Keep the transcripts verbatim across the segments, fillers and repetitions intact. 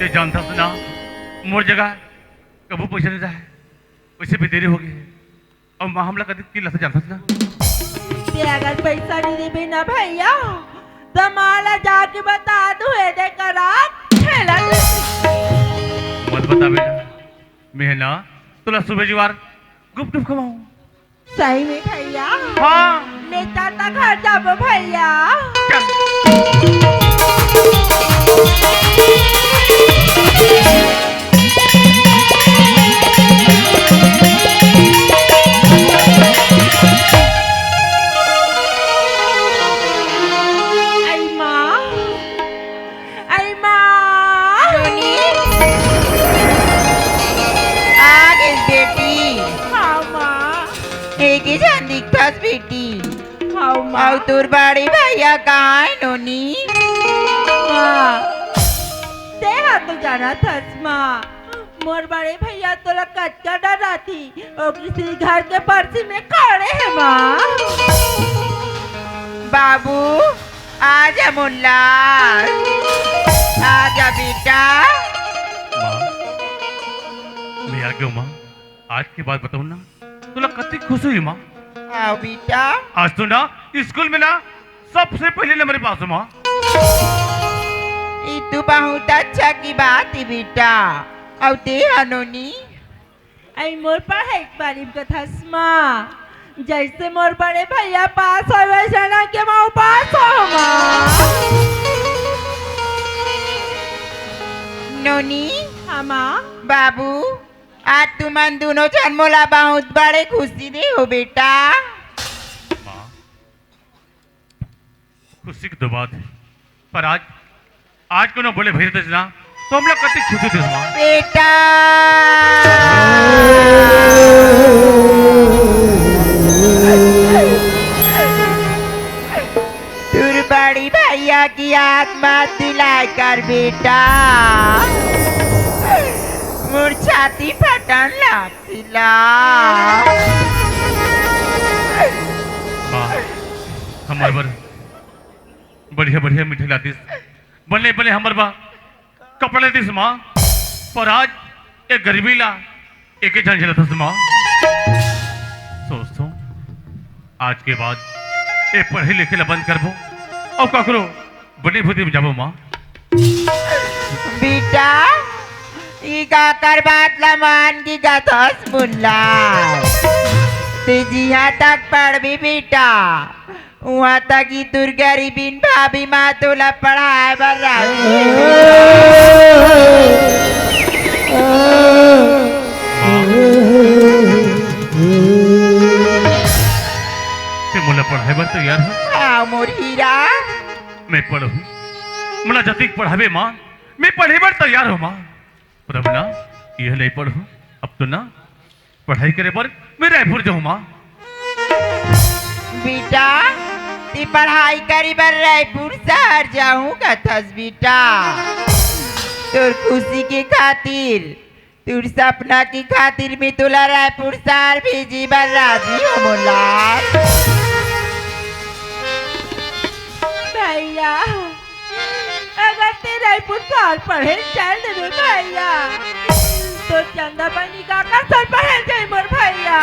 ते जानथस ना, मोर जगह कभू पइसा नइ रहय, वइसे भी देरी होगे। अब माँ हमला कतिक किल्लाथे जानथस ना। ते अगर पइसा नइ देबे ना भइया, त माँ ला जाके बता दूँ, एदे करा ठेला। मत बता बेटा, मैं ना तोला सुबह जुवार गुपचुप खवाहूँ। सही में भइया? हाँ। ले चल त घर जाबो भइया। चल। अई माँ, अई माँ। नोनी। आ गेस बेटी। हाँ माँ। एके झन दिखथस बेटी। हाँ माँ। अउ तोर बड़े भइया कहाँ हे नोनी? माँ, तेहा तो जानथस माँ, मोर बड़े भइया तोला कतका डराथे, ओकरे सेती घर के परछी में खड़े हे माँ। बाबू, आजा मोला, आजा बेटा। माँ, मैं आ गेंव माँ। आज के बाद बताहूँ ना, तोला कतिक खुशी होही माँ। हाँ बेटा। आज तो ना स्कूल में ना सबसे पहले नंबर पास हों माँ। ई तो बहुत अच्छा की बात हे बेटा। अउ तेहा नोनी? अई मोर पढ़ाई के बारे में कथस माँ, जइसे मोर बड़े भइया पास होय वइसे ना के माँ पास हों माँ। नोनी। हाँ माँ। बाबू, आज तुमन दूनों झन मोला बहुत बड़े खुशी दे हो बेटा। माँ, खुशी के तो बात हे, पर आज, आज कोनो बड़े भइया रहितेस ना, तो हमला कतिक खुशी होतिस माँ। बेटा, तोर बड़े भइया के याद मत दिलाय कर बेटा, मोर छाती फटन लाग सिला। माँ, हमर बर बढ़िया बढ़िया मिठाई लातिस, बने बने हमर बर कपड़ा लातिस माँ, पर आज ए गरीबी ला एके झन झेलथस माँ। सोचथों आज के बाद ए पढ़े लिखे ला बंद करबो अउ ककरो बनी भूती में जाबो माँ। बेटा, ई काकर बात ला मान के कथस मुल्ला? ते जिहाँ तक पढ़बे बेटा, उहाँ तक ई तोर गरीबिन भाभी माँ तोला पढ़ाय बर राजी। माँ, ते मोला पढ़ाय बर तैयार हो? हाँ मोर हीरा। मैं पढ़हूँ, मोला जतिक पढ़ाबे माँ, मैं पढ़े बर तैयार हों माँ। पर अब ना, ये नइ पढ़हूँ, अब तो ना पढ़ाई करे बर मैं रायपुर जाहूँ माँ। बेटा, ते पढ़ाई करे बर रायपुर शहर जाहूँ कथस बेटा। तोर खुशी के खातिर, तोर सपना के खातिर मैं तोला रायपुर शहर भेजे बर राजी हों मोला। भइया, अगर ते रायपुर शहर पढ़े चल देबे भइया, तो चंदा बहिनी काकर संग पढ़े जाही मोर भइया?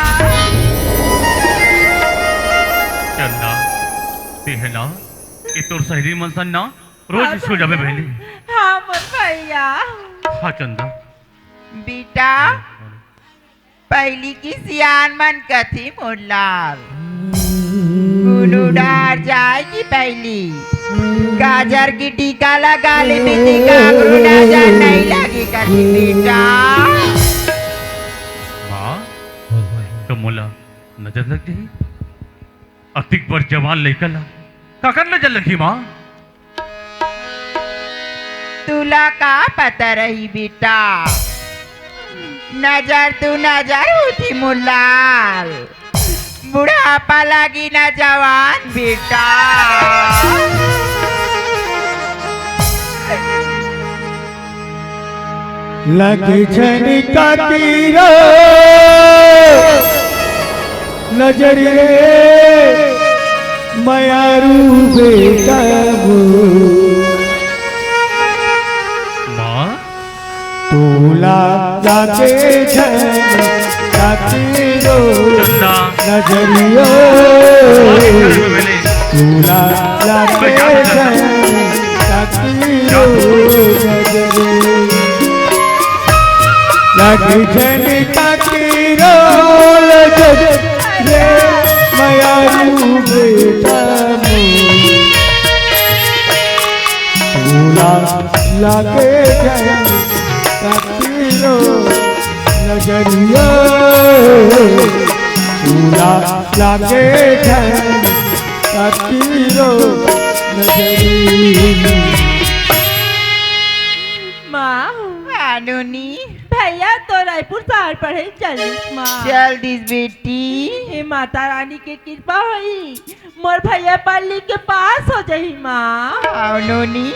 चंदा, ते हे ना, ये तोर सहेली मन संग ना रोज हाँ स्कूल जाबे भइया। बहिनी। हाँ मोर भइया। हाँ चंदा। बेटा, पहिली के सियान मन कथे मोर लाल, कोनो डहर जाय के पहिली काजर के टीका लगा लेबे ते काकरो नजर नइ लागे कथे बेटा। माँ, त मोला नजर लग जाही? अतिक बड़ जवान लइका ला काकर नजर लगही माँ? तुला का पता रही बेटा, नजर तो नजर होथे मोर लाल, बुढ़ापा लागी ना जवान बेटा। लगे झन कातिरो नजर रे मयारू बेटा वो। माँ, ला लागे झन ताकीरो नजरियो। तू ला लागे झन ताकीरो नजरियो। लागे झन ताकीरो नजरियो। मयारू बेटा मोर। तू ला लागे झन ताकीरो नजरियो। तू ला लागे झन ताकीरो नजरियो। माँ। हाँ, नोनी। भैया तो रायपुर शहर पढ़े चलिस, माँ। चल दिस बेटी। हे माता रानी के कृपा होई, मोर भैया पढ़ लिख के पास हो जाही, माँ। हाँ, नोनी।